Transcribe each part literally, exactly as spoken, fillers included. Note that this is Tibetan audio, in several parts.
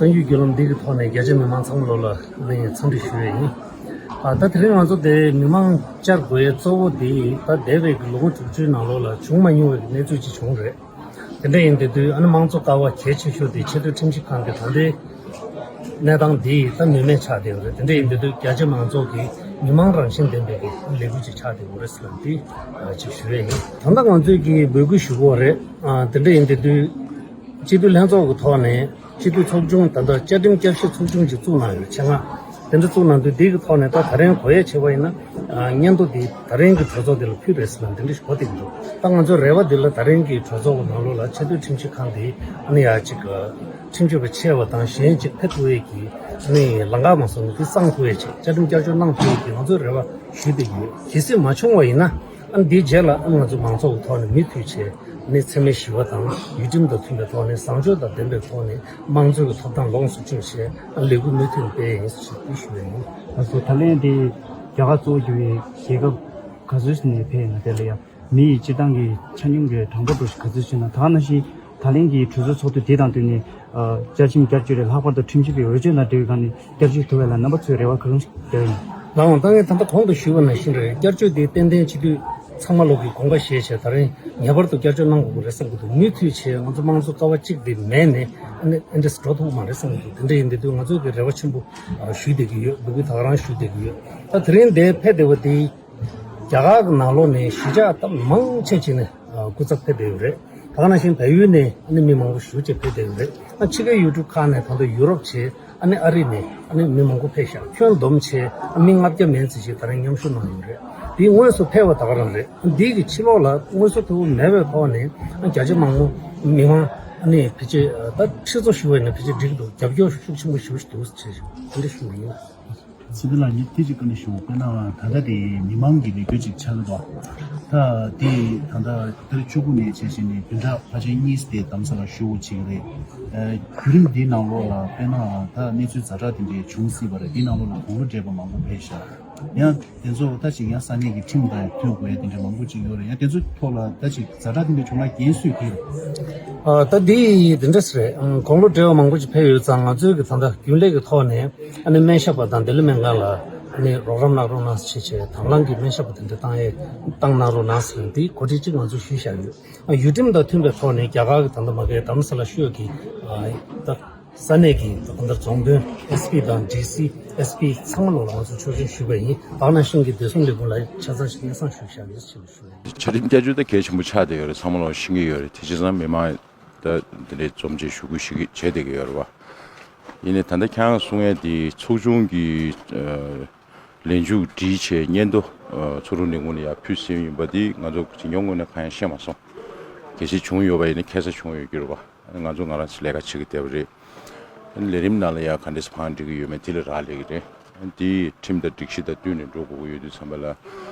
གསར་འགྱུར་བརྒྱུད་ལམ་འདི་གི་ཐོག་ནས་རྒྱ་ཆེ་མི་མང་ཚང་མ་ལོ་ལ་ནས་འཚམས་འདྲི་ཞུ་ཡས་ཡིན། ཨ་ད་དེ་རིང་ང་ཚོ་དེ་མི་མང་བཅར་དགོས་ཡས་གཙོ་བོ་དེ་ད་འདས་པའི་གི་ལོ་ངོ་དྲུག་ཅུའི་ནང་ལོགས་ལ་བྱུང་མ་མྱོང་བའི་གི་གནས་ཚུལ་ཅིག་བྱུང་རེད། དེ་འདྲ་ཡིན་དེ་དུས་ཨ་ནི་མང་གཙོ་ཀ་བ་གལ་ཆེ་ཤོས་དེ་ཆེས་མཐོའི་ཁྲིམས་ཞིབ་ཁང་གི་ད་ལྟའི་གནས་སྟངས་འདི་ད་ནུས་མེད་ཆགས་བསྡད་ཡོད་རེད། དེ་འདྲ་ཡིན་དེ་དུས་རྒྱ་ཆེ་མང་ཚོགས་ཀྱིས་མི་མང་རང་བཞིན་ལྡན་པའི་གི་ལས་འགུལ་ཅིག་ཆགས་བསྡད་ཡོད་རེད་ཟེར་ལ་འདི་ཅིག་ཞུ་ཡས་ཡིན། ད་ལྟ་ང་ཚོས་ཀྱི་འབོད་སྐུལ་ཞུ་གི་ཡོད་རེད། ཨ་དེ་འདྲ་ཡིན་དེ་དུས་སྤྱི་འཐུས་ལྷན་ཚོགས་ཀྱི་ཐོག་ནས་སྤྱི་འཐུས་ཚོགས་ཆུང་ད་ལྟ་བཅའ་ཁྲིམས་བསྐྱར་ཞིབ་ཚོགས་ཆུང་ཅིག་བཙུགས་གནང་ཡོད། ཆེད་མངགས་དེ་འདྲ་བཙུགས་གནང་དུས་འདི་གི་ཐོག་ནས་ད་ད་རིང་གོ་ཡས་བྱས་པ་ཡིན་ན་ཨ་སྙན་ཐོ་འདི་ད་རིང་གི་གྲོས་ཚོགས་འདི་ལ་ཕུལ་རེད་ཟེར་ལ་འདི་འདྲ་ཞུ་བ་དེ་འདུག་ད་ང་ཚོའི་རེ་བ་འདི་ལ་ད་རིང་གི་གྲོས་ཚོགས་ཀྱི་ནང་ལོགས་ལ་ཆེས་མཐོའི་ཁྲིམས་ཞིབ་ཁང་འདི་ཨ་ནི་ཡ་གཅིག་ཁྲིམས་ཞིབ་པ་ཆེ་བ་དང་གཞན་གཅིག་ཕེབས་ཐུབ་ཡས་ཀྱི་ཨ་ནི་ལམ་ཁ་མ་སོང་ནས་འདི་གསང་ཐུབ་ཡས་ཅིག་བཅའ་ཁྲིམས་བསྐྱར་བཅོས་གནང་ཐུབ་ཡས་ཀྱི་ང་ཚོའི་རེ་བ་ཞུ་བསྡད་ཀྱི་ཡོད། གལ་སྲིད་མ་བྱུང་བ་ཡིན་ན་ཨ་ནི་འདིའི་རྗེས་ལ་ཨ་ནི་ང་ཚོ་མང་ཚོགས་ཀྱི་ཐོག་ནས་མུ་མཐུད་བྱས་ཨ་ནི་འཚེ་མེད་ཞི་བ་དང་ཡུལ་ཁྲིམས་དང་མཐུན་པའི་ཐོག་ནས་བཟང་སྤྱོད་དང་ལྡན་པའི་ཐོག་ནས་དམངས་གཙོ་གི་ཐོབ་ཐང་ལོངས་སུ་སྤྱོད་བྱས་ཨ་ནི་ལས་འགུལ་མུ་མཐུད་སྤེལ་ཡིན་ཞེས་ཞུ་བ་ཡིན། ད་གཟོད་ད་ལན་དེ་རྒྱ་གར་གཙོ་བོ་གྱུར་བའི་རྒྱལ་ཁབ་ག་ཚོད་ནས་ཕེབས་ཡིན་ན་དེ་ལ་ཡང་། མི་ཡི་སྤྱི་བཏང་གི་ཆ་སྙོམས་ཀྱི་གྲངས་ཀ་འདྲ་ཞིག་ག་ཚོད་ཕྱིན་ན། ད་ག་ནང་བཞིན་ད་ལན་གྱི་གྲོས་ཚོགས་ཚོགས་དུས་འདི་དང་བསྟུན་ནས་ཨ་བཅའ་ཁྲིམས་བསྐྱར་བཅོས་རེད། ལྷག་པར་དུ་ཁྲིམས་ཞིབ་པའི་འོས་ཆོས་དང་འབྲེལ་བའི་སྒང་ནས་བསྐྱར་བཅོས་ཐུབ་པ་ལ་རྣམ་པ་ཚོས་རེ་བ་གང་བརྒྱབ་ཡིན། ལགས་འོང་། ད་ངས་ད་ལྟ་གོང་དུ་ཞུས་པ་ནང་བཞིན་རེད། བསྐྱར་བཅོས་འདི་ཏན་ཏན་སྤྱི་འཐུས་ཚང་མ་ལོག་གི་དགོངས་པ་བཞེས་བྱས་ད་རིང་ངེས་པར་དུ་བསྐྱར་བཅོས་གནང་དགོས་ཀྱི་རེད་བསམ་གྱི་འདུག་མུ་མཐུད་བྱས་ང་ཚོ་དམངས་གཙོ་ཀ་བ་གཅིག་འདི་མེད་ནས་ཨ་ནི་ཨེ་འདྲས་འགྲོ་ཐུབ་མ་རེད་བསམ་གྱི་འདུག་དེ་འདྲ་ཡིན་དུས་ང་ཚོས་ཀྱི་རེ་བ་ཆེན་པོ་ཞུས་བསྡད་ཀྱི་ཡོད། འབོད་སྐུལ་ད་ག་རང་ཞུས་བསྡད་ཀྱི་ཡོད། ད་དེ་རིང་འདིར་ཕེབས་བསྡད་པ་འདི། རྒྱ་གར་གྱི་ནང་ལོགས་ནས་གཞིས་ཆགས་ད་མང་ཆེ་ཅིག་ནས་ཨ་སྐུ་ཚབ་ཕེབས་བསྡད་ཡོད་རེད། ད་ག་ནང་བཞིན་བལ་ཡུལ་ནས་ཨ་ནི་མི་མང་པོ་ཞེ་པོ་ཅིག་ཕེབས་བསྡད་ཡོད་རེད། ཨ་ཕྱི་རྒྱལ་ཡུལ་གྲུ་ཁག་ནས་ད་ལྟ་ཡུ་རོབ་བྱས་ཨ་ནི་ཨ་རི་ནས་ཨ་ནི་མི་མང་པོ་ཕེབས་ཤག་ཁྱོན་བསྡོམས་བྱས་ཨ་མི་ལྔ་བརྒྱ་མན་ཙམ་ཞིག་ད་རིང་མཉམ་ཞུགས་གནང་ཡོད་རེད། འདི་དངོས་སུ་ཕེབས་པ་ད་ག་རང་རེད། འདི་གི་ཕྱི་ལོགས་ལ་དངོས་སུ་ཐུག་མེད་པའི་ཐོག་ནས་ཨ་རྒྱ་ཆེ་མང་པོ་མི་མང་ཨ་ནི་ཕལ་ཆེར་ད་ཁྲི་ཚོ་ཞུ་བ་ཡིན་ན་ཕལ་ཆེར་འགྲིག་འདུག་རྒྱབ་སྐྱོར་ཤུགས་ཆེན་པོ་ཞེ་པོ་ཅིག་འདུག་ཅེས་དེ་འདྲ་ཞུ་བ་ཡིན། ཚེ་བརྟན་ལགས་ཉིད་དེ་ཅིག་བཀའ་འདྲི་ཞུ། དཔེར་ན་ད་ལྟ་དེ་མི་མང་གི་ལས་འགུལ་ཅིག་ཆགས་ཀྱི་འདུག་ད་དེ་ད་ལྟ་ཏ་རིག་བཅུ་དགུ་ནས་བྱས་བྱས་ནས་བདུན་ཕྲག་ཕལ་ཆེར་གཉིས་དེ་གདམ་ས་ལ་བཞུགས་བྱེད་ཀྱི་རེད། ཨ་བརྒྱུད་རིམ་འདིའི་ནང་ལོགས་ལ་དཔེར་ན་ད་གནས་ཚུལ་ཛ་དྲག་དེ་འདྲའི་བྱུང་སྲིད་པ་རེད། དེའི་ནང་ལོགས་ལ་དགུང་ལོ་བགྲེས་པ་མང་པོ་ཕེབས་ཤག་ཡང་དེ་ཚོ་ད་ཅིག་ཡང་ས་གནས་ཀྱི་ཁྲིམས་དང་མཐུན་དགོས་ཡ་དེ་འདྲ་མང་པོ་ཅིག་ཡོད་རེད། ཡང་དེ་ཚོ་ཐོག་ལ་ད་ཅིག་ཛ་དྲག་དེ་འདྲ་བྱུང་ན་འགན་སུས་འཁྱེར། ཨ་ད་འདི་དེ་འདྲ་ཞིག་རེད། ཨང་དགུང་ལོ་བགྲེས་པ་མང་པོ་ཅིག་ཕེབས་ཡོད་ཙང་ང་ཚོའི་གི་ད་ལྟ་རྒྱུན་ལས་ཀྱི་ཐོག་ནས་ཨ་ནི་སྨན་ཞབས་པ་དང་བདེ་ལེགས་སྨན་ཁང་ལ་ཨ་ནི་རོགས་རམ་གནང་རོགས་གནང་ཞེས་བྱས་དང་བླངས་ཀྱི་སྨན་ཞབས་པ་དེ་འདྲ་བཏང་ཡས་བཏང་གནང་རོགས་གནང་ཟེར་འདི་གོ་སྒྲིག་ཅིག་ང་ཚོས་ཞུས་བཞག་ཡོད། ཨ་ཡུལ་ཁྲིམས་དང་མཐུན་པའི་ཐོག་ནས་རྒྱ་གར་གྱི་ད་ལྟ་མ་གི་དྷ་རམ་ས་ལ་ཤོད་ཀྱི་ཨ་ད་ས་གནས་ཀྱི་ད་ལྟ་རྫོང་དཔོན་ཨེས་པི་དང་ཌི་སི་ཨེས་པི་ཚང་མ་ལོག་ལ་ང་ཚོས་ཆོག་མཆན་ཞུས་པ་ཡིན། ད་ག་ནང་བཞིན་གྱི་བདེ་སྲུང་ལས་ཁུངས་ལ་ཆ་ཚང་ཞིག་སྙན་སེང་ཞུས་བཞག་ཡོད་ཅེས་ཞུ་བ་ཡིན། བཅའ་ཁྲིམས་བསྐྱར་བཅོས་ད་གལ་ཆེན་པོ་ཆགས་བསྡད་ཡོད་རེད། ཚང་མ་ལོག་ཤེས་ཀྱི་ཡོད་རེད། དེ་བྱས་ཙང་མི་མང་ད་འདི་འདྲའི་འཛོམས་ཆེད་ཞུ་སྐུལ་ཞིག་བྱས་བསྡད་ཀྱི་ཡོད་རེད་བ། ཡིན་ནའི་ད་ལྟ་ཁྱེད་རང་གསུང་ཡས་འདི་ཚོགས་ཆུང་གི་ཨ་ལས་འཇུག་བསྒྲིལ་བྱས་སྙན་ཐོ་ཨ་ཚོགས་དྲུང་ལས་ཁུངས་ལ་ཡར་ཕུལ་ཟིན་ཡིན་པ་འདི་ང་ཚོ་འཛིན་སྐྱོང་ངོས་ནས་གང་ཡང་ཤེས་མ་སོང་། གལ་སྲིད་བྱུང་ཡོད་པ་ཡིན་ན་ཁ་སང་བྱུང་ཡོད་ཀྱི་རེད་བ། ང་ཚོ་ང་རང་ཚོ་ལས་ཀ་བྱེད་ཀྱི་བསྡད་པ་རེད། ལས་རིམ་ནང་ལ་ཡང་ག་འདྲས་བང་སྒྲིག་གི་ཡོད་མེད་དེ་ལ་རག་ལས་ཀྱི་རེད། དེ་ཁྲིམས་དང་སྒྲིག་གཞི་དང་བསྟུན་ནས་འགྲོ་དགོས་ཀྱི་ཡོད་དུས་ཙམ་པ་ལ།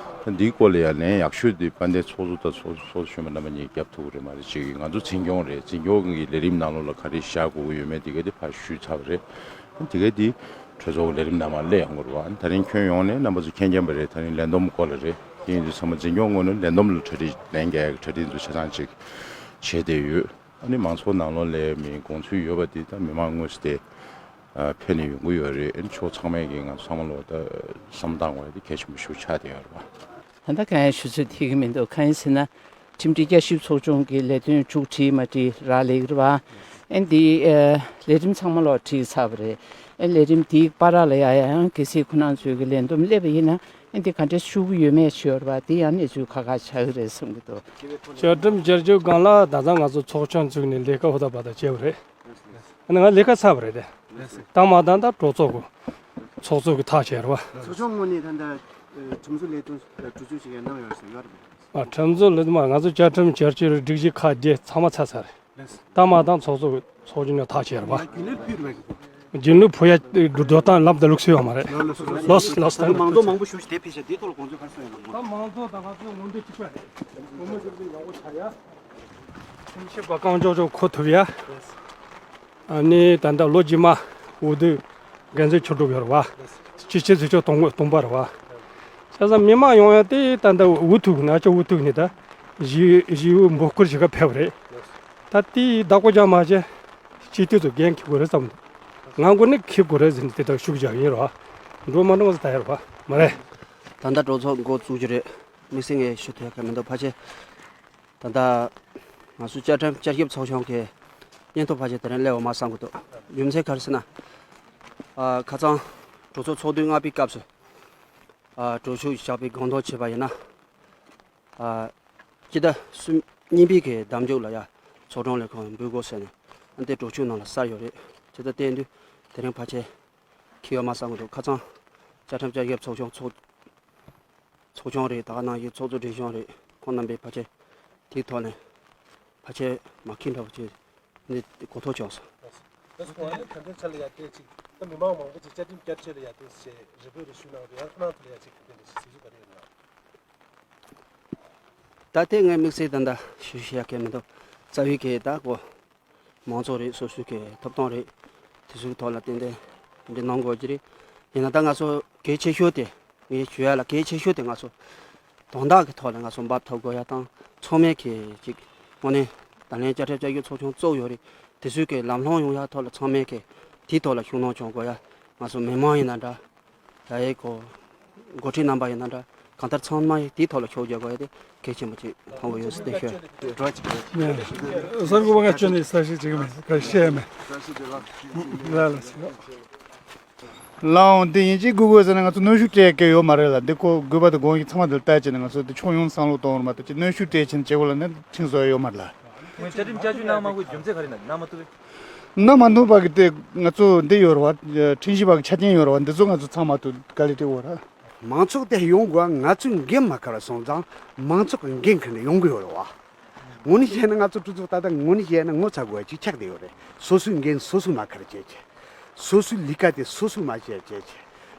འདིའི་སྐོར་ལ་ཡང་ལན་ཡག་ཤོས་དེ་དཔལ་ལྡན་ཚོགས་གཙོ་དང་ཚོགས་ཚོགས་གཙོ་གཞོན་པ་རྣམ་པ་གཉིས་རྒྱབ་ཐུབ་ཀྱི་རེད་མ་རེད། ཅིག་ང་ཚོ་འཛིན་སྐྱོང་རེད། འཛིན་སྐྱོང་གི་ལས་རིམ་ནང་ལོགས་ལ་ག་རེ་བཞག་དགོས་ཀྱི་ཡོད་མེད་དེ་ག་དེ་ཕར་ཞུས་ཚར་བ་རེད། དེ་ག་དེ་གྲོས་ཚོགས་ཀྱི་ལས་རིམ་ནང་མར་སླེབས་ཡོང་གི་རེད་བ། ད་རིང་ཁྱོན་ཡོངས་ནས་རྣམ་པ་ཚོ་མཁྱེན་མཁྱེན་པ་རེད། ད་རིང་ལས་བསྡོམས་སྐོར་ལ་རེད། དེ་ཡིན་དུས་ཚང་མ་འཛིན་སྐྱོང་ངོས་ནས་ལས་བསྡོམས་ལ་གྲ་སྒྲིག་ལན་འགེལ་གྱི་གྲ་སྒྲིག་ཚོ་ཆ་ཚང་ཅིག་བྱས་བསྡད་ཡོད། ཨ་ནི་མང་ཚོགས་ནང་ལོགས་ལ་མི་དགོངས་ཚུལ་ཡོད་པ་དེ་ད་མི་མང་དངོས་སུ་དེ་ཨ་ཕེབས་ནས་ཡོང་གི་ཡོད་རེད། ཨ་ནི་ཕྱོགས་ཚང་མས་ཀྱི་ང་ཚོ་ཚང་མ་ལོག་ད་བསམ་བཏང་དགོས་ཡ་དེ་གལ་ཆེན་པོ་ཞིག་ཆགས་བསྡད་ཡོད་རེད་བ། ད་ལྟ་གང་ཡང་ཞུ་ཚོད་ཐིག་གི་མི་འདུག་གང་ཡིན་ཟེར་ན་ཁྲིམས་སྒྲིག་བསྐྱར་ཞིབ་ཚོགས་ཆུང་གི་ལས་དོན་མཇུག་སྒྲིལ་མ་སྒྲིལ་རག་ལས་ཀྱི་རེད་བ། ཨ་ནི་འདི་ཨ་ལས་རིམ་ཚང་མ་ལོག་སྒྲིལ་ཚར་བ་རེད། ཨ་ལས་རིམ་འདིའི་བར་ལ་ཡ་ཡང་གལ་སྲིད་ཁོ་རང་ཚོའི་གི་ལས་བསྡོམས་སླེབས་པ་ཡིན་ན། ཨ་འདི་ག་འདྲས་ཤུགས་ཡོད་མེད་ཤོར་བ་འདི་ཡང་གནས་ཚུལ་ཁག་ཁག་ཆགས་ཀྱི་རེད་བསམ་གྱི་འདུག་བཅའ་ཁྲིམས་བསྐྱར་བཅོས་སྒང་ལ་ད་ལྟ་ང་ཚོ་ཚོགས་ཆུང་བཙུགས་ནས་ལས་ཀ་ཧུར་ཐག་འབད་ཐག་བྱས་པ་རེད། ཨ་ནི་ང་ལས་ཀ་ཚར་བ་རེད་དེ། ད་མ་ད་ད་གྲོས་ཚོགས་ཀྱི་ཚོགས་གཙོ་གི་ཐག་བཅད་རེད་བ། ཚོགས་ཆུང་ངོས་ནས་ད་ལྟ་ཁྲིམས་བཟོ་ལས་དོན་གྲོས་ཆོད་ཞིག་ཡང་གནང་ཡོད་ཟེར་ཡོད་རེད། ཨ་ཁྲིམས་བཟོ་ལས་དོན་མ་ང་ཚོ་བཅའ་ཁྲིམས་བསྐྱར་བཅོས་སྒྲིག་གཞི་ཁག་བརྒྱད་ཚང་མ་ཚར་ཚར་རེད། ད་མ་དང་ཚོགས་གཙོ་ཚོགས་ཆུང་ནས་ཐག་བཅད་རེད་བ། རྒྱུན་ལས་ཕུད་རེད། རྒྱུན་ལས་ཕུད་ཡ་འགྲོ་སྟངས་ལབ་ད་ལུགས་སྲོལ་ཡོད་མ་རེད། ལོས་ལོས་ལོས་ལོས། ད་མང་ཚོགས་མང་པོ་ཞེ་པོ་ཞིག་དེ་ཕེབས་ཤག་དེའི་ཐོག་ལ་དགོངས་ཚུལ་ག་རེ་གསུངས་ཡོད་ན། ད་མང་ཚོགས་དང་ང་ཚོའི་མངོན་འདོད་གཅིག་པ་རེད། ངོ་མ་ཞུ་ཡག་པོ་ཆགས་ཡ། ཁྲིམས་ཞིབ་པ་རྐང་ལྕོག་ལྕོག་འཁོད་ཐུབ་ཡ། ཨ་ནི་ད་ལྟ་ལོ་རྗེས་མ་འོས་བསྡུ་འགན་འཛིན་ཆོས་གྲུབ་ཡོད་རེད་བ། སྤྱི་སྤྱི་འཐུས་ཚོགས་སྟོང་སྟོང་པ་རེད་བ། བྱས་ཙང་མི་མང་ཡོང་ཡ་དེ་ད་ལྟ་འུ་ཐུག་ནས་ཨ་ཅག་འུ་ཐུག་ནས་ད་གཞིས་གཞིས་འོས་འབོད་སྐུལ་བྱེད་ག་ཕེབས་རེད། ད་དེའི་བདག་པོ་རྒྱག་མ་བྱས་སྤྱི་འཐུས་ཚོ་འགན་འཁྱེར་དགོས་རེད་བསམ་འདུག་ང་མགོ་ནི་ཁེབས་དགོས་རེད་ཟེར་ནས་དེ་ལྟར་ཤུགས་རྒྱག་ཡིན་རོ། འགྲོ་མ་འགྲོ་ཟེར་ད་ཡར་བ་མ་རེད། ད་ལྟ་གྲོས་ཚོགས་འགོ་བཙུགས་ཀྱི་རེད། དམིགས་བསལ་ངས་ཞུ་ཐུབ་ཡག་མི་འདུག་ཕལ་ཆེར། ད་ལྟ་ང་ཚོའི་བཅའ་ཁྲིམས་བསྐྱར་ཞིབ་ཚོགས་ཆུང་གི་སྙན་ཐོ་ཕལ་ཆེར་དེ་རིང་སླེབས་ཡོད་མ་བསམ་གི་འདུག་རྒྱུ་མཚན་ག་རེ་ཟེར་ན། ཨ། ཁ་སང་གྲོས་ཚོགས་ཚོགས་དུས་ལྔ་པའི་སྐབས་སུ། ཨ། གྲོས་ཆོད་བཞག་པའི་དགོངས་དོན་བྱས་པ་ཡིན་ན། ཨ། སྤྱི་ཟླ་གསུམ་གཉིས་པའི་གི་ཟླ་མཇུག་ལ་ཡ་ཚོགས་དྲུང་ལས་ཁུངས་འབུལ་དགོས་ཟེར་ནས་ཨ་འདི་གྲོས་ཆོད་ནང་ལ་གསལ་ཡོད་རེད། དེ་ལྟར་བརྟེན་དུས་དེ་རིང་ཕལ་ཆེར་འཁེལ་ཡོད་མ་བསམ་གི་འདུག་ཁ་སང་བཅའ་ཁྲིམས་བསྐྱར་ཞིབ་ཚོགས་ཆུང་ཚོགས་ཚོགས་ཆུང་རེད། ད་ག་ནང་བཞིན་ཚོགས་གཙོ་སྒྲིག་གཞུང་རེད། ཁོང་རྣམ་པས་ཕལ་ཆེར་དེའི་ཐོག་ནས་ཕལ་ཆེར་མ་འཁེལ་འདྲ་བོ་ཅིག་འདི་གོ་ཐོས་བྱུང་སོང་། ད་སོ་ང་ནི་ད་ལྟའི་ཆ་ལ་ཡ་དེ་ཅིག་ད་མི་མང་མང་པོ་ཅིག་བཅའ་ཁྲིམས་བསྐྱར་བཅོས་ལ་ཡ་དེ་ཞེས་རེ་འབོད་རེ་ཞུ་གནང་འདུག་ཡང་ཁོ་རང་ཚོ་ལ་ཡ་ཅིག་དེ་འདྲ་ཞིག་གཟིགས་ཞིབ་ག་རེ་ཡོད་ན། ད་ལྟའི་ངའི་དམིགས་བསལ་ད་ལྟ་ཞུ་ཤེས་ཡ་གལ་མི་འདུག་རྩ་བའི་གལ་ད་གོ་མང་ཚོགས་རེད། སོ་སོའི་གི་ཐོབ་ཐང་རེད། དེ་ཚོའི་ཐོག་ལ་ཏན་ཏན་འདི་གནང་དགོས་ཀྱི་རེད། ཡིན་ན་ད་ང་ཚོ་གལ་ཆེ་ཤོས་དེ་ངས་ཞུ་ཡ་ལ་གལ་ཆེ་ཤོས་དེ་ང་ཚོ་དོན་དག་གི་ཐོག་ལ་ང་ཚོ་འབབ་ཐུབ་དགོས་ཡ་དང་ཚང་མས་གི་ཅིག་དངོས་གནས་ད་ལན་བཅའ་ཁྲིམས་བསྐྱར་ཞིབ་ཚོགས་ཆུང་བཙུགས་ཡོད་རེད། དེ་ཚོའི་གི་ལམ་ལྷོང་ཡོང་ཡ་ཐོག་ལ་ཚང་མས་གི་དེའི་ཐོག་ལ་ཤུགས་སྣོན་བྱུང་དགོས་ཡ། ང་ཚོ་མི་མང་ཡིན་ན་འདྲ། ད་ཡའི་གོ་འགོ་ཁྲིད་རྣམ་པ་ཡིན་ན་འདྲ། གང་ལྟར་ཚང་མ་ཡིས་དེའི་ཐོག་ལ་ཤུགས་རྒྱག་དགོས་ཡ་དེ་གལ་ཆེན་པོ་ཅིག་མཐོང་གི་ཡོད་ཟེར་ཏེ་ཤོད། གསར་འགོད་པ་ང་ཁྱོད་ནས་གསལ་བཤད་བྱེད་གི་མེད། ག་བཤད་མེད། ལ་ལ་ཟེར། ལའང་དེ་ཡིན་གཅིག་དགོས་དགོས་ཟེར་ན་ང་ཚོ་གནོན་ཤུགས་སྤྲད་ཀྱི་ཡོད་མ་རེད་ལ། འདི་ཁོ་དགོས་པ་དང་དགོངས་ཀྱི་ཚང་མ་འདིར་བལྟས་བྱས་ནས་ང་ཚོ་འདི་ཕྱོགས་ཡོངས་བསམ་བློ་གཏོང་བར་མ་གཏོགས་ཅིག་གནོན་ཤུགས་སྤྲད་བྱས་ནས་བྱེད་དགོས་ལ་ནི་ཁྲིམས་བཟོ་ཡ་ཡོད་མ་རེད་ལ། ངས་བཅའ་ཁྲིམས་བསྐྱར་བཅོས་གནང་མ་དགོས་རྒྱུ་མཚན་ག་རེ་ན་གནང་མ་ཐུབ་པས། གནང་མ་ཐུབ་པ་གི་དེ་ང་ཚོ་འདི་ཡོད་རེད་བ། ཁྲིམས་ཞིབ་པ་གི་ཆ་རྐྱེན་ཡོད་རེད་བ། འདི་ཚོ་ང་ཚོ་ཚང་མ་ཐུབ་དཀའ་ལས་སྤྲད་ཡོད་རེད། མང་ཚོགས་དེ་ཡོང་དགོས་ང་ཚོའི་འགན་མ་འཁུར་བ་སོང་ཙང་མང་ཚོགས་ཀྱི་འགན་འཁུར་ནས་ཡོང་གི་ཡོད་རེད་བ། དངོས་གནས་བཤད་ན་ང་ཚོ་གྲོས་ཚོགས་ད་ལྟ་དངོས་གནས་བཤད་ན་ངོ་ཚ་དགོས་ཅིག་ཆགས་བསྡད་ཡོད་རེད། སོ་སོའི་འགན་སོ་སོས་མ་འཁུར་བྱས་བྱས། སོ་སོའི་ལས་ཀ་དེ་སོ་སོས་མ་བྱས་བྱས་བྱས།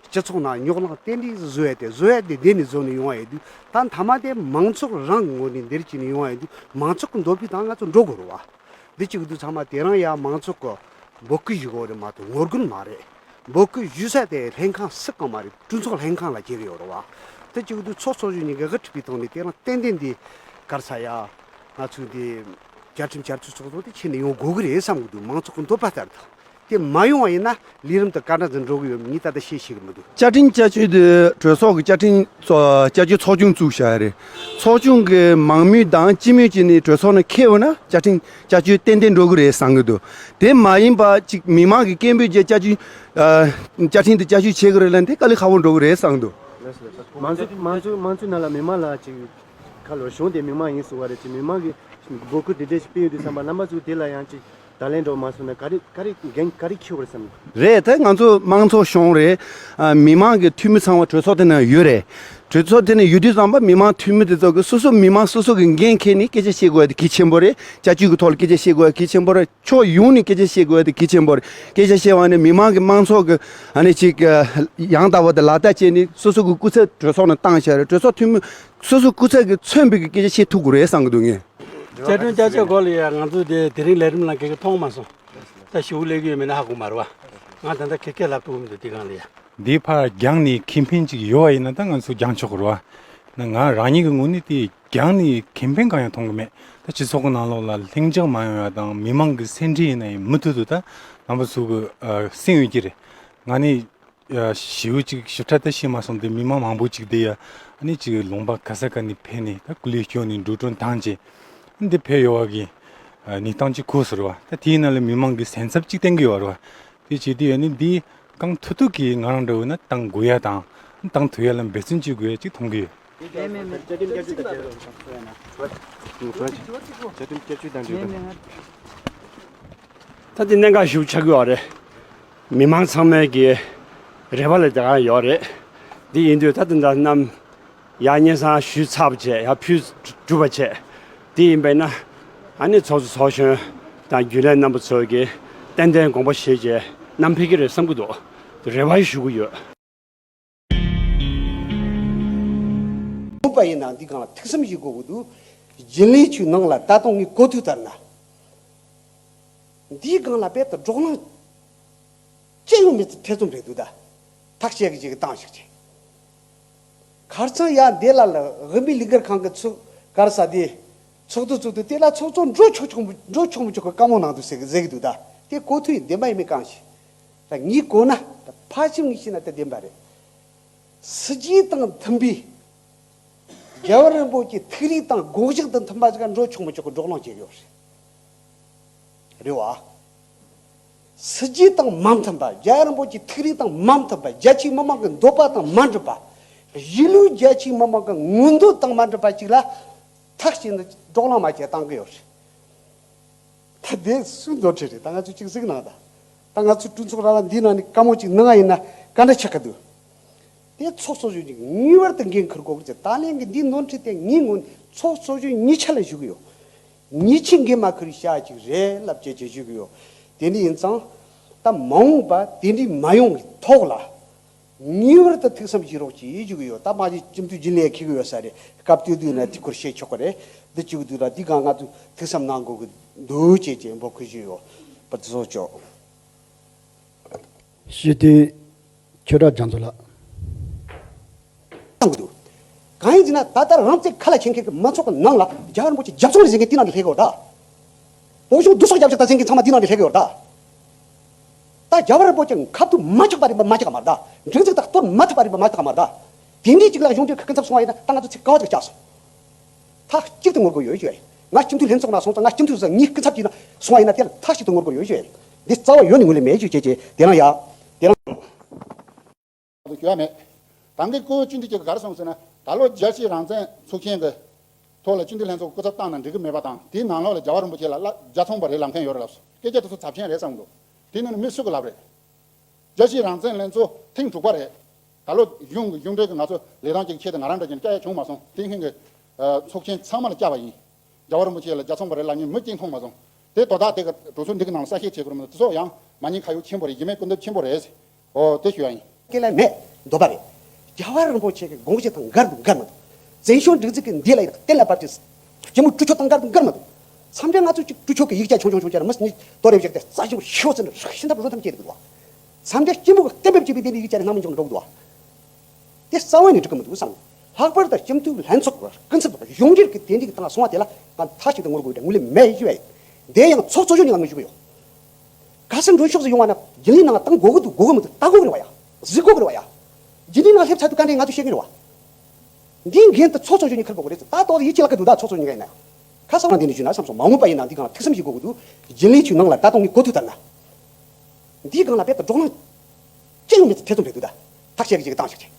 སྤྱི་ཚོགས་ནང་རྙོག་གླེང་ཏན་ཏིག་བཟོ་ཡ་དེ་བཟོ་ཡ་དེ་འདི་ནས་བཟོ་ནས་ཡོང་བ་ཡིན་དུས་ད་མཐའ་མ་དེ་མང་ཚོགས་རང་གི་ངོས་ནས་འདིར་བྱས་ནས་ཡོང་བ་ཡིན་དུས་མང་ཚོགས་ཀྱི་འདོད་པའི་སྟེང་ང་ཚོ་འགྲོ་དགོས་རེད་བ། འདི་གཅིག་ཏུ་ཚང་མ་དེ་རང་ཡ་མང་ཚོགས་ཀྱི་འབོད་སྐུལ་ཞུ་དགོས་རེད་མ་གཏོགས་ངོ་རྒོལ་མ་རེད། འབོད་སྐུལ་ཞུ་ས་དེ་ལྷན་ཁང་སུ་གང་མ་རེད། གྲོས་ཚོགས་ལྷན་ཁང་ལ་བྱེད་ཀྱི་ཡོད་རེད་བ། དེ་གཅིག་ཏུ་ཚོགས་གཙོ་གཞོན་གཉིས་ཀྱིས་དབུ་ཁྲིད་པའི་ཐོག་ནས་དེ་རང་ཏན་ཏན་འདི་ག་རེ་ཟེར་ཡ། ང་ཚོའི་འདི་བཅའ་ཁྲིམས་བསྐྱར་བཅོས་ཚོགས་ཆུང་དེ་ཕྱི་ནས་ཡོང་དགོས་ཀྱི་རེད་བསམ་གྱི་འདུག་མང་ཚོགས་ཀྱི་འདོད་པ་ལྟར་དུ། དེ་མ་ཡོང་བ་ཡིན་ན་ལས་རིམ་དེ་ག་འདྲ་ཅིག་འགྲོ་གི་ཡོད་མེད་ངས་ད་ལྟ་བཤད་ཤེས་ཀྱི་མི་འདུག་བཅའ་ཁྲིམས་བསྐྱར་བཅོས་དེ་གྲོས་ཚོགས་ཀྱི་བཅའ་ཁྲིམས་ཚོགས་བསྐྱར་བཅོས་ཚོགས་ཆུང་བཙུགས་བཞག་ཡ་རེད། ཚོགས་ཆུང་གི་མང་མོས་དང་སྤྱི་མོས་བྱས་ནས་གྲོས་ཚོགས་ནང་འཁེལ་བ་ན་བཅའ་ཁྲིམས་བསྐྱར་བཅོས་ཏན་ཏན་འགྲོ་གི་རེད་བསམ་གྱི་འདུག་དེ་མ་ཡིན་པ་ཅིག་མི་མང་གི་སྐད་འབོད་བྱས་བཅའ་བཅོས་ཨ། བཅའ་ཁྲིམས་དེ་བསྐྱར་བཅོས་བྱེད་དགོས་རེད་ལབ་ན་དེ་དཀའ་ལས་ཁག་པོ་འགྲོ་གི་རེད་བསམ་གྱི་འདུག་མང་ཚོགས་མང་ཚོགས་མང་ཚོགས་ནང་ལ་མི་མང་ལ་ཅིག་ཁ་ལོ་གཞུང་དེ་མི་མང་ཡིན་ཟེར་བ་རེད། ཅིག་མི་མང་གི་འབོད་སྐུལ་དེ་འདྲ་ཞིག་སྤེལ་ཡོད་དུས་ཙམ་པ་རྣམ་པ་ཚོས་དེ་ལ་ཡང་ཅིག་བརྡ་ལན་འདྲ་བོ་མ་སོང་ན་ག་རེ་ག་རེ་འགན་ག་རེ་འཁྱེར་དགོས་རེད་བསམ། རེད། ད་ང་ཚོ་མང་ཚོགས་གཞུང་རེད། ཨ། མི་མང་གི་འཐུས་མི་ཚང་མ་གྲོས་ཚོགས་དེ་ནང་ཡོད་རེད། གྲོས་ཚོགས་དེ་ནང་ཡོད་དུས་ཙམ་པ་མི་མང་འཐུས་མི་དེ་ཚོ་གི་སོ་སོ་མི་མང་སོ་སོ་གི་འགན་འཁྱེར་ནས་སྐད་ཆ་བཤད་དགོས་ཡ་དེ་གལ་ཆེན་པོ་རེད། བཅའ་བཅོས་ཀྱི་ཐོག་ལ་སྐད་ཆ་བཤད་དགོས་ཡ་གལ་ཆེན་པོ་རེད། ཕྱོགས་ཡོངས་ནས་སྐད་ཆ་བཤད་དགོས་ཡ་དེ་གལ་ཆེན་པོ་རེད། སྐད་ཆ་བཤད་པ་ནི་མི་མང་གི་མང་ཚོགས་ཀྱི་ཨ་ནི་ཅིག་ཡང་དག་པ་དེ་ལག་བསྟར་བྱས་ནས་སོ་སོ་གི་སྐུ་ཚབ་གྲོས་ཚོགས་ནང་བཏང་བཞག་རེད། གྲོས་ཚོགས་འཐུས་མི་སོ་སོ་སྐུ་ཚབ་ཀྱིས་མཚོན་པའི་གི་སྐད་ཆ་བཤད་ཐུབ་དགོས་རེད་བསམ་གྱི་འདུག་ངས། བཅའ་ཁྲིམས་བསྐྱར་བཅོས་སྐོར་ལ་ཡང་ང་ཚོ་དེ་དེ་རིང་ལས་རིམ་ལ་ག་གེ་མཐོང་མ་སོང་། ད་ཞུ་ལས་ཀྱི་ཡོད་མེད་ན་ཧ་གོ་མ་རེད་བ། ང་ད་ལྟ་ཁེ་ཁེ་ལབ་ཐུབ་མི་འདུག་དེ་སྒང་ལ་ཡ། འདི་ཕར་རྒྱང་ནས་ཁེ་ཕན་ཅིག་ཡོད་པ་ཡིན་ན་ད་ང་ཚོ་རྒྱང་ཆོག་གི་རེད་བ། ན་ང་རང་ཉིད་ཀྱི་ངོས་ནས་དེ་རྒྱང་ནས་ཁེ་ཕན་གང་ཡང་མཐོང་གི་མེད། ད་སྤྱི་ཚོགས་ཀྱི་ནང་ལོགས་ལ་ལྷིང་འཇགས་མ་ཡོང་ཡ་དང་མི་མང་གི་སེམས་ཁྲལ་ཡིན་ན་ཡང་མུ་མཐུད་དུ་ད་རྣམ་པ་ཚོ་གི་ཨ་སེམས་ཡོད་ཀྱི་རེད། ང་ནི་ཨ་ཞེ་པོ་ཅིག་ཞིབ་ཕྲ་ད་ཤེས་མ་སོང་། དེ་མི་མང་མང་པོ་ཅིག་བསྡད་ཡ། ཨ་ནི་ཅིག་ལུང་པ་ག་ས་ག་ནས་ཕེབས་ནས་ད་སྐུ་ལས་བསྐྱོན་ནས་འགྲོ་གྲོན་བཏང་བྱས་འདི་ཕེབས་ཡོང་བ་གི་ཨ་གནས་སྟངས་ཅིག་གོ་སོང་བ། ད་དེའི་ནང་ལ་མི་མང་གི་སེམས་འཚབ་ཅིག་བསྟན་གྱི་ཡོད་རེད་བ། དེ་བྱེད་དུས་ཨ་ནི་འདི་གང་ཐུབ་ཐུབ་ཀྱིས་ང་རང་འདྲ་བོ་ན་བཏང་དགོས་ཡ་དང་བཏང་ཐུབ་ཡ་ལ་འབད་བརྩོན་བྱེད་དགོས་ཡ་ཅིག་མཐོང་གི་ཡོད། མེད་མེད་མེད། བཅའ་ཁྲིམས་བསྐྱར་བཅོས་དང་འབྲེལ་བ་བྱ་ཁྲིམས་བསྐྱར་བཅོས་དང་འབྲེལ་བ། མེད་མེད། ད་དེ་གནད་འགག་ཞིག་ཆགས་ཀྱི་ཡོད་རེད། མི་མང་ཚང་མའི་གི་རེ་བ་ལ་དེ་ག་ཡོད་རེད། འདི་ཡིན་དུས་ད་དེ་འདྲ་གནམ་ཡ་སྙན་སེང་ཞུས་ཚར་བ་བྱས་ཡ་ཕུལ་གྲུབ་པ་བྱས། དེ་ཡིན་པས་ན་ཨ་ནི་ཚོགས་གཙོ་ཚོགས་གཞོན་དང་རྒྱུན་ལས་རྣམ་པ་ཚོས་གི་ཏན་ཏན་དགོངས་པ་བཞེས་བྱས་བསྣམས་ཕེབས་ཀྱི་རེད་བསམ་གྱི་འདུག་རེ་བ་ཞུ་གི་ཡོད། ཡོད་པ་ཡིན་ན་འདི་སྒང་ལ་ཐུགས་བསམ་བཞེས་དགོས་ཀྱི་འདུག་རྒྱུན་ལས་ཚོའི་ནང་ལ་ད་དུང་ངས་གོ་ཐོས་ལྟར་ན། འདིའི་སྒང་ལ་དཔེ་ད་བགྲོ་གླེང་ཅི་ཡང་མེད་ཐེ་ཚོམ་རེད་འདུག་ད་ཐག་བཅད་ཀྱི་ཅིག་བཏང་ཞིག་བྱས། ཁར་ཚང་ཡ་འདི་ལ་ལ་དབུ་མའི་ལས་འགུལ་ཁང་གི་ཚོགས་ག་རེ་ཟ་དེ་ཚོགས་འདུ་བཙུགས་དུས་དེ་ལ་ཚོགས་གཙོ་འགྲོ་ཆོག་ཆོག་འགྲོ་ཆོག་མི་ཆོག་གི་བཀའ་མོལ་གནང་འདུག་ཟེར་གི་ཟེར་གི་འདུག་ད་དེ་གོ་ཐོས་ཡིན་བདེན་པ་ཡིན་མིན་གང་ཞིག་ད་ངའི་གོ་ན་ད་ཕལ་ཆེར་ངས་བཤད་ན་ད་བདེན་པ་རེད། སྲིད་ཇུས་དང་མཐུན་པའི་རྒྱལ་བ་རིན་པོ་ཆེའི་ཐུགས་རིག་དང་དགོངས་གཞི་དང་མཐུན་པ་ཞིག་འགྲོ་ཆོག་མི་ཆོག་གི་བགྲོ་གླེང་བྱེད་ཀྱི་ཡོད་རེད། རེད་བ། སྲིད་ཇུས་དང་མ་མཐུན་པ། རྒྱལ་བ་རིན་པོ་ཆེའི་ཐུགས་རིག་དང་མ་མཐུན་པ། རྒྱ་ཆེའི་མི་མང་གི་འདོད་པ་དང་མ་འགྲིག་པ། གཞིས་ལུས་རྒྱ་ཆེའི་མི་མང་གི་མངོན་འདོད་དང་མ་འགྲིག་པ་ཅིག་ལ་ཐག་བཅད་ནས་བགྲོ་གླེང་མ་བྱས་བཏང་གི་ཡོད་རེད། ད་དེ་སུའི་འདོད་བྲལ་རེད། ད་ང་ཚོས་གཅིག་གཟིགས་གནང་དང་། ད་ང་ཚོའི་གྲོས་ཚོགས་ར་བ་འདིའི་ནང་ནས་དཀའ་མོ་གཅིག་གནང་ཡིན་ན་ག་འདྲ་ཆགས་ཀྱི་འདུག་དེ་ཚོགས་གཙོ་གཞོན་གྱིས་ངེས་པར་དུ་འགན་འཁུར་དགོས་ཀྱི། ད་ལན་གྱི་འདིའི་ནོར་འཁྲུལ་དེ་ངའི་ངོས་ནས་ཚོགས་གཙོ་གཞོན་གཉིས་ཆ་ལ་ཞུ་གི་ཡོད། ཉེས་ཆད་འགན་མ་འཁུར་བྱ་ཅིག་རེད་ལབ་བྱས་བྱས་ཞུ་གི་ཡོད། དེ་འདྲ་ཡིན་ཙང་། ད་མ་འོངས་པ་དེ་འདྲ་མ་ཡོང་གི་ཐོག་ལ། ངེས་པར་དུ་ཐུགས་བསམ་བཞེས་རོགས་གྱིས་ཞུ་གི་ཡོད། ད་མ་གཞི་སྤྱི་འཐུས་རྒྱུན་ལས་འཁེལ་གི་ཡོད་ས་རེད། སྐབས་དུས་དུས་ན་དེ་སྐོར་བཤད་ཆོག་གི་རེད། འདི་བཅུག་འདུག་ད་འདི་གང་ང་ཚོས་ཐུགས་བསམ་གནང་དགོས་ཀྱི་འདུག་ཅེས་ཅེས་འབོད་སྐུལ་ཞུས་ཡོད་པ། དེ་ཚོ་ཆོག་སྤྱི་འཐུས་ཆོས་གྲགས་རྒྱ་མཚོ་ལགས། གཏོང་གི་འདུག་གང་ཡིན་ཟེར་ན་ད་ལྟ་རང་བཙན་ཁ་ལ་འཁྱེར་མཁན་གྱི་མང་ཚོགས་ཀྱི་ནང་ལ་རྒྱལ་བ་རིན་པོ་ཆེ་རྒྱབ་སོང་རེད་ཟེར་མཁན་དེ་ནང་ནས་སླེབས་ཀྱི་ཡོད་ད། བོད་གཞུང་བསྡུ་གསོག་རྒྱབ་ཆེད་ད་ཟེར་མཁན་ཚང་མ་དེ་ནང་ནས་སླེབས་ཀྱི་ཡོད་ད། ད་རྒྱལ་བ་རིན་པོ་ཆེ་ཁ་ཐུག་མ་ཆགས་པ་རེད་པ། མ་ཆགས་མ་རེད་ད། སྒྲིག་འཛུགས་དང་གཏོར་མ་ཐུབ་པ་རེད་པ། མ་ཐུབ་མ་རེད་ད། དེ་འདྲའི་ཅིག་ལ་གཞུང་འབྲེལ་གྱི་སྐུ་ཚབ་སོང་བ་ཡིན་ན་ད་ང་ཚོ་ཚིག་ག་བ་ཅིག་བཅག་སོང་། མཐའ་གཅིག་ཏུ་ངོ་རྒོལ་ཡོད་ཞུ་ཡ་ཡིན། ང་སྤྱི་འཐུས་ལྷན་ཚོགས་ནང་སོང་ཙང་། ང་སྤྱི་འཐུས་སུ་ངའི་སྐུ་ཚབ་ཀྱིས་ན་སོང་བ་ཡིན་ན་དེ་ལ་མཐའ་གཅིག་ཏུ་ངོ་རྒོལ་ཡོད་ཞུ་ཡ་ཡིན། འདི་རྩ་བ་ཡོད་ནས་ངོས་ལེན་མེད་ཞུ་བྱས་བྱས་དེ་རང་ཡ། དེ་རང་། ཞུ་ཡ་མེད། ད་གིན་སྐུ་སྤྱི་འཐུས་ཀྱིས་ག་རེ་གསུངས་ཟེར་ན། ད་ལོ་རྒྱལ་སྤྱིའི་རང་བཙན་ཚོགས་ཆེན་གྱི་ཐོག་ལ་སྤྱི་འཐུས་ལྷན་ཚོགས་སྐུ་ཚབ་བཏང་ན་འགྲིག་གི་མེད་པ་དང་། དེའི་ནང་ལོགས་ལ་རྒྱལ་བ་རིན་པོ་ཆེ་ལ་བླ་རྒྱལ་ཚོང་པ་རེད་ལབ་མཁན་ཡོད་རེད་ལབ་སོང་། སྐད་ཆ་དེ་ཚོ་ཚབས་ཆེན་རེད་བསམ་གི་འདུག་དེ་ནི་མི་སུ་གི་ལབ་རེད། རྒྱལ་སྤྱིའི་རང་བཙན་ལྷན་ཚོགས་ཐེངས་དྲུག་པ་རེད། ད་ལོ་གཞུང་གི་གཞུང་འབྲེལ་གྱི་ང་ཚོ་ལས་སྟངས་ཅིག་ཆེད་དུ་ང་རང་འདྲ་ཅན་བསྐྱལ་ཡ་བྱུང་མ་སོང་། དེ་སྔོན་གྱི་ཚོགས་ཆེན་ཚང་མ་ལ་བསྐྱལ་བ་ཡིན། རྒྱལ་བ་རིན་པོ་ཆེ་ལ་རྒྱལ་ཚོང་པ་རེད་ལབ་མཁན་མི་གཅིག་མཐོང་མ་སོང་། དེ་དོ་བདག་དེ་ག་གྲོས་ཚོགས་འདི་གི་ནང་ལ་གསལ་བཤད་བྱེད་དགོས་རེད་མི་འདུག་དེ་ཚོ་ཡང་མ་ཉེས་ཁ་གཡོགས་ཆེན་པོ་རེད། ཡིན་མིན་སྐུར་འདེབས་ཆེན་པོ་རེད། ཨོ་དེ་ཞུ་ཡ་ཡིན། སྐད་ལ་མེད། འདོད་པ་རེད། རྒྱལ་བ་རིན་པོ་ཆེ་གི་དགོངས་གཞི་དང་འགལ་དང་འགལ་མི་འདུག་བཙན་བྱོལ་སྒྲིག་འཛུགས་ཀྱི་འདི་ལ་ཡང་གཏན་ལ་ཕབ་ཅིང་། སྤྱི་མོས་གྲོས་ཆོད་དང་འགལ་དང་འགལ་མི་འདུག་མཚམས་རེ་ང་ཚོས་ཅིག་གྲོས་ཆོད་ཀྱི་ཡིག་ཆ་ཆུང་ཆུང་ཆུང་ཆུང་མི་སྣ་དོ་རེ་བཞག་སྟེ་རྩ་ཞིང་ཤོར་ཟིན་རེ་ཤིན་ཏུ་རུ་ཐམས་ཅད་འདུག་མཚམས་རེ་སྤྱི་མོས་ཀྱི་གཏན་འབེབས་བྱས་པའི་དེ་འདྲའི་ཡིག་ཆ་རེ་སྣང་མེད་འཇོག་འགྲོ་གི་འདུག་དེ་རྩ་བ་ནས་འགྲིག་གི་མི་འདུག་བསམ། ལྷག་པར་དུ་སྤྱི་འཐུས་ལྷན་ཚོགས་ཀྱི་སྐུ་ཚབ་གཞུང་འབྲེལ་གྱི་དེ་འདྲའི་སྟེང་སོང་བ་དེ་ལ་ང་མཐའ་གཅིག་ཏུ་ངོ་རྒོལ་དང་ངོས་ལེན་མེད་ཞུ་བས། དེ་ཡང་ཚོགས་གཙོ་གཞོན་གྱིས་ང་ངོས་ཞུ་གི་ཡོད། ག་ས་མགྲོན་ཤོག་ཟིག་ཡོང་བ་ན་རྒྱུན་ལས་ནང་བཏང་དགོས་ཀྱི་འདུག་དགོས་ཀྱི་མི་འདུག་ལྟ་དགོས་ཀྱི་རེད་བ་ཡ། གཟིགས་དགོས་ཀྱི་རེད་བ་ཡ། རྒྱུན་ལས་ནང་སླེབས་ཚར་དུས་ག་འདྲས་ང་ཚོས་བཤད་ཀྱི་རེད་བ། འདིའི་འགན་དེ་ཚོགས་གཙོ་གཞོན་གྱིས་འཁུར་དགོས་ཀྱི་རེད། ད་ལྟ་བ་ཡིད་ཆེས་ལ་གི་འདུག་ད་ཚོགས་གཙོ་གཞོན་གྱི་ཡིན་ན་ཡང་། ཁ་སང་ང་འདི་ནས་ཞུས་ན་བསམ་སོང་། མ་འོངས་པ་ཡིན་ན་འདི་སྒང་ལ་ཐུགས་བསམ་བཞེས་དགོས་ཀྱི་འདུག་རྒྱུན་ལས་ཚོའི་ནང་ལ་ད་དུང་ངས་གོ་ཐོས་ལྟར་ན། འདིའི་སྒང་ལ་རྦད་དེ་བགྲོ་གླེང་ཅི་ཡང་མེད་ཚེ་ཐེ་ཚོམ་རེད་འདུག་ད་ཐག་བཅད་ཀྱི་ཅིག་བཏང་ཞིག་ཅིག་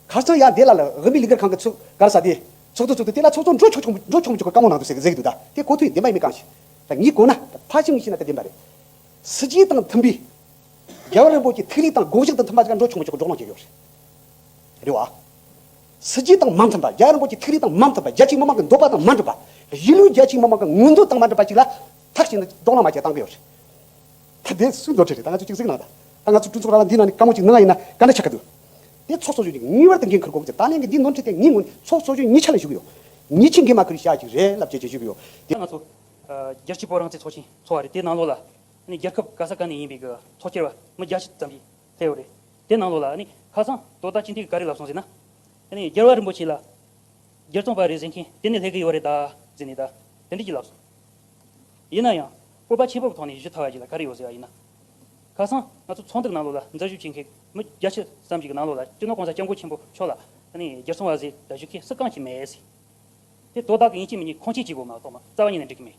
ཁ་སང་ཡང་འདི་ལ་ལ་དབུ་མའི་ལས་འགུལ་ཁང་གི་ཚོགས་ག་རེ་ཟེར་དེ། ཚོགས་གཙོ་ཚོགས་དུས་དེ་ལ་ཚོགས་གཙོ་འགྲོ་ཆོག་ཆོག་འགྲོ་ཆོག་མི་ཆོག་གི་བཀའ་མོལ་གནང་འདུག་ཟེར་གི་ཟེར་གི་འདུག་ད་དེ་གོ་ཐོས་བདེན་པ་ཡིན་མིན་གང་ཤེས། ད་ངས་གོ་ན་ད་ཕལ་ཆེར་ངས་བཤད་ན་ད་བདེན་པ་རེད། སྲིད་ཇུས་དང་མཐུན་པའི་རྒྱལ་བ་རིན་པོ་ཆེའི་ཐུགས་རིག་དང་དགོངས་གཞི་དང་མཐུན་པ་ཞིག་འགྲོ་ཆོག་མི་ཆོག་གི་བགྲོ་གླེང་བྱེད་ཀྱི་ཡོད་རེད། རེད་བ། སྲིད་ཇུས་དང་མ་མཐུན་པ། རྒྱལ་བ་རིན་པོ་ཆེའི་ཐུགས་རིག་དང་མ་མཐུན་པ། རྒྱ་ཆེའི་མི་མང་གི་འདོད་པ་དང་མ་འགྲིག་པ། གཞིས་ལུས་རྒྱ་ཆེའི་མི་མང་གི་མངོན་འདོད་དང་མ་འགྲིག་པ་ཞིག་ལ་ཐག་བཅད་ནས་བགྲོ་གླེང་མ་བྱས་བཏང་གི་ཡོད་རེད། ད་དེ་སུའི་འདོད་བྲལ་རེད། ད་ང་ཚོས་གཅིག་གཟིགས་གནང་དང་། ད་ང་ཚོའི་གྲོས་ཚོགས་ར་བ་འདིའི་ནང་ནས་དཀའ་མོ་གཅིག་གནང་ཡིན་ན་ག་འདྲ་ཆགས་ཀྱི་འདུག་དེ་ཚོགས་གཙོ་གཞོན་གྱིས་ངེས་པར་དུ་འགན་འཁུར་དགོས་ཀྱི། ད་ལན་གྱི་འདིའི་ནོར་འཁྲུལ་དེ་ངའི་ངོས་ནས་ཚོགས་གཙོ་གཞོན་གཉིས་ཆ་ལ་ཞུ་གི་ཡོད། ཉེས་ཆད་འགན་མ་འཁུར་བྱ་ཞིག་རེད་ལབ་བྱས་བྱས་ཞུ་གི་ཡོད། དེ་ང་ཚོ་རྒྱལ་སྤྱིའི་བོད་རང་བཙན་ཚོགས་ཆེན་ཚོགས་པ་རེད། དེ་ནང་ལོགས་ལ་ནི་རྒྱལ་ཁབ་ག་ས་ག་ནས་ཡིན་པའི་གི་ཚོགས་ཆེན་བ་མི་བརྒྱ་ཕྱེད་ཙམ་ཞིག་སླེབས་ཡོད་རེད། དེ་ནང་ལོགས་ལ་ནི་ཁ་སང་དོ་བདག་སྤྱི་འཐུས་ཀྱིས་ག་རེ་ལབ་སོང་ཟེར་ན། ནི་རྒྱལ་བ་རིན་པོ་ཆེ་ལ་རྒྱལ་ཚོང་པ་རེད་ཟེར་མཁན་དེ་ནས་སླེབས་ཀྱི་ཡོད་རེད་ད་ཟེར་ནས་ད་དེ་འདྲ་ཅིག་ལབ་སོང་། ཡིན་ན་ཡང་སྤོབས་པ་ཆེན་པོ་གི་ཐོག་ནས་ཞུ་ཐུབ་པ་ཅིག་ལ་ག་རེ་ཡོད་ཟེར་བ་ཡིན་ན། ཁ་སང་ང་ཚོ་ཚོགས་འདུ་ནང་ལོགས་ལ་འཛུལ་ཞུགས་བྱེད་མཁན་མི་བརྒྱ་ཕྱེད་ཙམ་ཞིག་གི་ནང་ལོགས་ལ་སྤྱི་ནོར་གོང་ས་སྐྱབས་མགོན་ཆེན་པོ་མཆོག་ལ་ནི་རྒྱལ་ཚོང་བ་ཟེར་ད་ཞུ་མཁན་སུ་གང་ཞིག་མེད་ཟེར། དེ་དོ་བདག་གིས་ཡིན་གཅིག་མིན་གཉིས་ཁུངས་སྐྱེལ་བྱེད་དགོས་མ་གཏོགས་མ་རྩ་བ་ཉིད་ནས་འགྲིག་གི་མེད།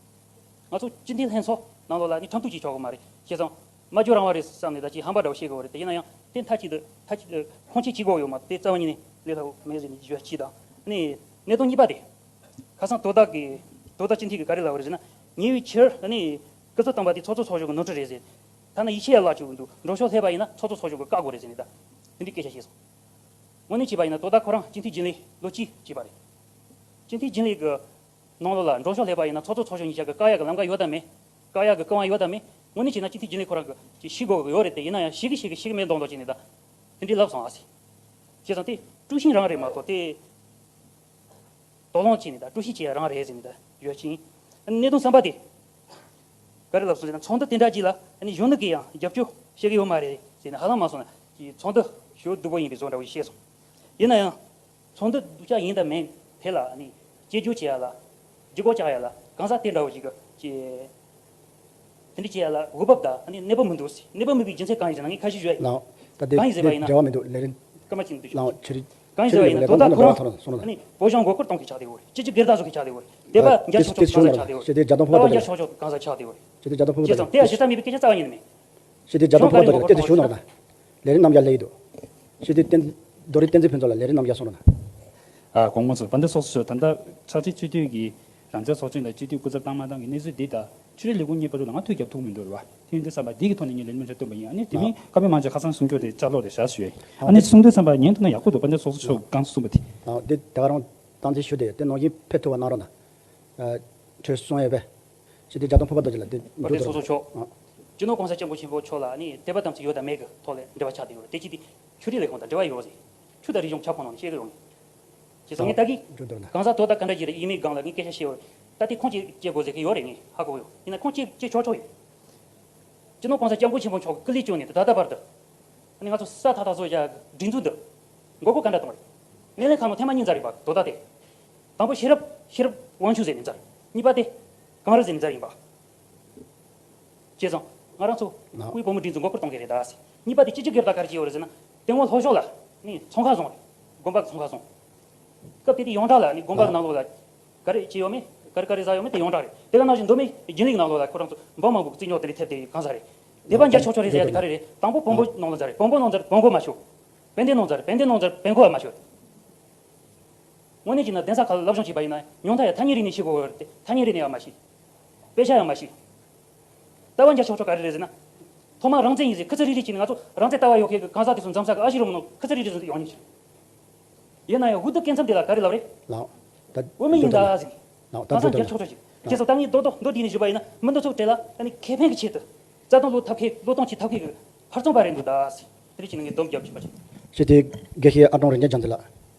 ང་ཚོ་སྤྱི་འཐུས་ལྷན་ཚོགས་ནང་ལོགས་ལ་ནི་ཁྲིམས་གཏུག་བྱེད་ཆོག་གི་མ་རེད། བྱས་ཙང་སྨྲ་བརྗོད་རང་དབང་རེད་བསམ་ནས་ད་ཅིག་ཧམ་པ་འདྲ་བོ་བཤད་དགོས་རེད། དེ་ཡིན་ན་ཡང་དེ་མཐའ་གཅིག་ཏུ་མཐའ་གཅིག་ཏུ་ཁུངས་སྐྱེལ་བྱེད་དགོས་ཡོད་མ་གཏོགས་དེ་རྩ་བ་ཉིད་ནས་ལས་སླ་བོ་མེད་ཟེར་ནས་ཞུ་བ་གཅིག་དང་། ནི་གནད་དོན་གཉིས་པ་དེ། ཁ་སང་དོ་བདག་གིས་དོ་བདག་སྤྱི་འཐུས་ཀྱིས་ག་རེ་ལབ་པ་རེད་ཟེར་ན། ཉེ་བའི་ཆར་ནི་སྐུ་ཚབ་བཏང་པ་དེ་ཚོགས་གཙོ་ཚོགས་གཞོན་གྱི་ནོར་འཁྲུལ་རེད་ཟེར། ཐ་ན་ཡིད་ཆེས་ཡ་བརླག་བཅུག་གི་འདུག་མགྲོན་ཤོག་སླེབས་པ་ཡིན་ན་ཚོགས་གཙོ་ཚོགས་གཞོན་གྱིས་བཀག་དགོས་རེད་ཟེར་ནས་ད་དེ་འདྲའི་སྐད་ཆ་བཤད་སོང་། དངོས་གནས་བྱས་པ་ཡིན་ན་དོ་བདག་ཁོ་རང་སྤྱི་འཐུས་རྒྱུན་ལས་ལོ་གཅིག་བྱས་པ་རེད། སྤྱི་འཐུས་རྒྱུན་ལས་ཀྱི་ནང་ལོགས་ལ་མགྲོན་ཤོག་སླེབས་པ་ཡིན་ན་ཚོགས་གཙོ་ཚོགས་གཞོན་གཉིས་ཆ་གི་བཀག་ཡག་གི་ལམ་ཁ་ཡོད་དམ་མེད། བཀག་ཡག་གི་སྐུ་དབང་ཡོད་དམ་མེད། དངོས་གནས་བྱས་ན་སྤྱི་འཐུས་རྒྱུན་ལས་ཁོ་རང་གིས་ཅིག་ཤེས་དགོས་ཀྱི་ཡོད་རེད་དེ། ཡིན་ན་ཡང་ཤེས་ཀྱི་ཤེས་ཀྱི་ཤེས་ཀྱི་མེད་མདོག་མདོག་བྱས་ནས་ད་དེ་འདྲའི་ལབ་སོང་ཨ་སི། བྱས་ཙང་དེ་དཀྲུག་ཤིང་རང་རེད་མ་གཏོགས་དེ། དོགས་སློང་བྱས་ནས་ད་དཀྲུག་ཤིང་བྱེད་ཡ་རང་རེད་ཟེར་ནས་ད་ཡོད་ཅིང་། གནད་དོན་གསུམ་པ་དེ་ག་རེ་ལབ་སོང་ཟེར་ན། ཚོགས་འདུ་དེ་འདྲ་ཅིག་ལ་ནི་གཞོན་ནུ་གིས་ཡང་རྒྱབ་སྐྱོར་བྱེད་ཀྱི་ཡོད་མ་རེད་ཟེར་ནས་ཧ་ལམ་མ་སོང་ན་ཅིག་ཚོགས་འདུ་ཞེ་པོ་སྡུག་པོ་ཡིན་པའི་བཟོ་འདྲ་བོ་ཞིག་བཤད་སོང་། ཡིན་ན་ཡང་ཚོགས་འདུ་སྡུག་ཅག་ཡིན་དང་མིན་དེ་ལ་ནི་སྐྱེལ་རྒྱུ་བྱེད་ཡ་ལ་ལྗིད་ཁོག་བཅག་ཡ་ལ་གང་ཟག་དེ་འདྲ་བོ་ཞིག་གི་ཅིག་ དེ་འདྲ་བྱེད་ཡ་ལ་འོས་བབ་དང་ཨ་ནི་གནས་བབ་མི་འདུག་ཟེར། གནས་བབ་མེད་པའི་རྒྱུ་མཚན་གང་ཡིན་ཟེར་ན། ངས་ཁ་ཤས་ཞུ་ཡ་ཡིན། ལགས། ད་དེ་གང་ཡིན་ཟེར་བ་ཡིན་ན། འབྲེལ་བ་མི་འདུག་ལས་རིམ། སྐར་མ་གཅིག་འདུག་ལགས། ཆུ་རིག་གང་ཡིན་ཟེར་བ་ཡིན་ན། ལགས། དོ་བདག་ཁོ་རང་ཚོ་ཨ་ནི་བོད་གཞུང་མགོ་སྐོར་གཏོང་གི་ཆགས་བསྡད་ཡོད་རེད། སྤྱི་སྤྱོད་སྒེར་བདག་བཟོ་གི་ཆགས་བསྡད་ཡོད་རེད། དད་པ་རྒྱ་ཆོག་ཆོག་གང་ཟག་ཆགས་བསྡད་ཡོད་རེད། ཞེ་དེ་རྒྱ་དམ་ཕུ་ལྟ་བ་བ་རྒྱ་ཆོག་ཆོག་གང་ཟག་ཆགས་བསྡད་ཡོད་རེད། ཞེ་དེ་རྒྱ་དམ་ཕུ་ལྟ་བ་དེ་དེ་ཞེ་དྲག་མེད་པའི་སྐད་ཆ་རྩ་བ་ཉིད་ནས་མེད། ཞེ་དེ་རྒྱ་དམ་ཕུ་ལྟ་བ་དེ་དེ་ཞུ་ནོར་ད། ལས་རིམ་རྣམ་གཞག་ལས་ཡི་འདུག་ཞེ་དེ་བསྟན་རྡོ་རིགས་བསྟན་འཛིན་ཕུན་ཚོགས་ལ་ལས་རིམ་རྣམ་གཞག་སོང་ན། ཨ། གོང་མ་ཚོ། དཔལ་ལྡན་ཚོགས་གཙོ་མཆོག་ད་ལྟ་ཕྱག་སྦྲེལ་སྤྱི་འཐུས་ཀྱི་རང་བཙན་ཚོགས་ཆེན་ལ་སྤྱི་འཐུས་སྐུ་ཚབ་བཏང་མ་བཏང་གི་གནས་ཚུལ་འདི་དང་། ཆུ་རིག་ལས་ཁུངས་གཉིས་བར་དུ་ལ་ང་ཐུག་རྒྱབ་ཐུག་མི་འདུག་རེད་བ། དེ་ཡིན་དུས་ཙམ་པ་འདི་གི་ཐོག་ནས་ངས་ལན་མི་འདྲ་བཏོན་པ་ཡིན། ཨ་ནི་དེ་མིན་ཨ། བཀའ་མོལ་མང་ཆེ་ཁ་སང་གསུང་སྐྱོར་དེ་བསྐྱར་ལོག་རེད་བཞག་ཞུ་ཡ་ཡིན། ཨ། ཨ་ནི་གསུང་དོན་ཙམ་པ་ཉན་ཐུབ་ན་ཡག་པོ་འདུག་དཔལ་ལྡན་ཚོགས་གཙོ་མཆོག་གང་གསུངས་པ་དེ། ཨ། འདི་ད་ག་རང་གཏམ་ཚིག་ཞུ་དེ་དེ་ནང་བཞིན་ཕེབས་ཐུབ་པ་གནང་རོགས་གནང་། ཨ། གྲོས་གསུང་ཡས་པས། ཞེ་དེ་རྒྱ་དམ་ཕུ་བ་རྡོ་རྗེ་ལགས། དེ་དཔལ་ལྡན་ཚོགས་གཙོ་མཆོག་ཨ། སྤྱི་ནོར་༸གོང་ས་༸སྐྱབས་མགོན་ཆེན་པོ་མཆོག་ལ་ནི་དད་པ་དམ་ཚིག་ཡོད་དང་མེད་ཀྱི་ཐོག་ལ་འབྲེལ་བ་ཆགས་བསྡད་ཡོད་རེད། དེ་གཅིག་དེ་ཆུ་རིག་ལས་ཁུངས་དང་འབྲེལ་བ་ཡོད་ཟེར། ཆུ་དང་རི་གཞུང་ཁྱབ་ཁོངས་ནང་ནས་བཤད་ཀྱི་ཡོད་ངེས། བྱས་ཙང་ངས་ད་གི་ཨ། གང་ཟག་དོ་བདག་ག་འདྲ་ཞིག་རེད། ཡིན་མིན་སྒང་ལ་ངས་སྐད་ཆ་བཤད་ཡོད་རེད། ད་དེ་ཁུངས་སྐྱེལ་སྐྱེལ་དགོས་ཟེར་གྱི་ཡོད་རེད། ངས་ཧ་གོ་ཡོད། ཡིན་ན་ཁུངས་སྐྱེལ་སྐྱེལ་ཆོག་ཆོག་ཡོད། སྤྱི་ནོར་༸གོང་ས་༸སྐྱབས་མགོན་ཆེན་པོ་མཆོག་གི་སྐུ་ལས་བསྐྱོན་ནས་ད་ལྟ་བར་དུ། ཨ་ནི་ང་ཚོ་ས་ཐག་ཐག་བཟོ་བྱ་སྒྲིག་འཛུགས་འདི་མགོ་སྐོར་ག་འདྲ་གཏོང་རེད། སྣེ་ལེན་ཁང་ནང་ཐེངས་མ་གཉིས་ཙམ་རེད་པ། དོ་བདག་དེ། དང་པོ་ཤེས་རབ་ཤེས་རབ་དབང་ཕྱུག་ཟེར་ནས་ཙམ་རེད། གཉིས་པ་དེ་གངས་རི་ཟེར་ནས་ཙམ་ཡིན་པ། བྱས་ཙང་ང་རང་ཚོ་ལགས། སྐུའི་བུ་མོ་སྒྲིག་འཛུགས་མགོ་སྐོར་གཏོང་གི་རེད་ད་ཟེར། གཉིས་པ་དེ་སྤྱི་སྤྱོད་སྒེར་བདག་ག་རེ་བྱས་ཡོད་རེད་ཟེར་ན། སྟེང་འོག་ལྷོ་ཕྱོགས་ལ་ནི་ཚོང་ཁང་བཟོ་རེད། དགོན་པ་གི་ཚོང་ཁང་བཟོ། སྐབས་དེ་དུས་ཡོངས་གྲགས་ལ་ནི་དགོན་པ་གི་ནང་ལོགས་ལ་ག་རེ་བྱས་ཡོད་མེད། ག་རེ་ག་རེ་ཟ་ཡོད་མེད་དེ་ཡོངས་གྲགས་རེད། དེ་ག་ནང་བཞིན་མདོ་སྨད་རྒྱུན་ལས་ཀྱི་ནང་ལོགས་ལ་ཁོ་རང་ཚོ་འབུམ་མང་པོ་རྩིས་རྙོག་དེ་འདྲ་ཐེབས་ཏེ་གང་ཟག་རེད། དེ་བ་འཇའ་ཆོག་ཆོག་རེད་ཟེར་ཡ་དེ་ག་རེ་རེད། དང་པོ་བོན་པོ་ནང་ལ་ཟ་རེད། བོན་པོ་ནང་ཟ་རེད། བོན་པོ་མ་ཤོད། དཔལ་ལྡན་ནང་ཟ་རེད། དཔལ་ལྡན་ནང་ཟ་རེད། བོན་པོ་མ་ཤོད། དངོས་གནས་བྱས་ན་གདན་ས་ཁག་ལ་སློབ་སྦྱོང་བྱས་པ་ཡིན་ན་ཉུང་མཐའ་ཡང་ཐ་སྙད་རིག་གནས་ཤེས་དགོས་ཡོད་རེད་དེ། ཐ་སྙད་རིག་གནས་ཡང་མ་ཤེས། དཔེ་ཆ་ཡང་མ་ཤེས། ལྟ་བ་འཇའ་ཆོག་ཆོག་ག་རེ་རེད་ཟེར་ན། ཐོག་མར་རང་བཙན་ཡིན་ཟེར། ཁུ་ཚུར་རིལ་རིལ་བྱས་ནས་ང་ཚོ་རང་བཙན་ལྟ་བ་ཡོད་མཁན་གྱི་གང་ཟག་དེ་ཚོ་འཛོམས་ས་གི་ཨ་ཤི་རུ་མི་ནང་ཁུ་ཚུར་རིལ་རིལ་བྱས་ནས་ཡོང་མཁན་ཞིག་རེད། ཡིན་ན་ཡང་འུ་ཐུག་སྐད་མཚམས་དེ་ལ་ག་རེ་ལབ་རེད། ལགས། ད་དབུ་མའི་ཡིན་ད་ཟེར། ལགས། ད་གང་ཟག་འཇའ་ཆོག་ཆོག་ཅིག་ལགས། བྱས་ཙང་ད་ངས་རྡོག་རྡོག་མདོར་བསྡུས་ནས་ཞུས་པ་ཡིན་ན། མི་འདི་ཚོ་གྲས་ལ་ཨ་ནི་ཁེ་ཕན་གྱི་ཆེད་དུ། རྩ་དོན་བློས་ཐབས་མཁས། བློས་གཏོང་བྱེད་ཐབས་མཁས་ཀྱི་ཧུར་བརྩོན་པ་རེད་འདུག་ད་ཟེར། དེ་རེད་བྱས་ནས་ངས་སྡོམ་རྒྱབ་ཕྱིན་པ་ཞིག་ཞེས་དེ་དགེ་བཤེས་ཨ་ཀྲོང་རིན་ཆེན་རྒྱལ་མཚན་ལགས།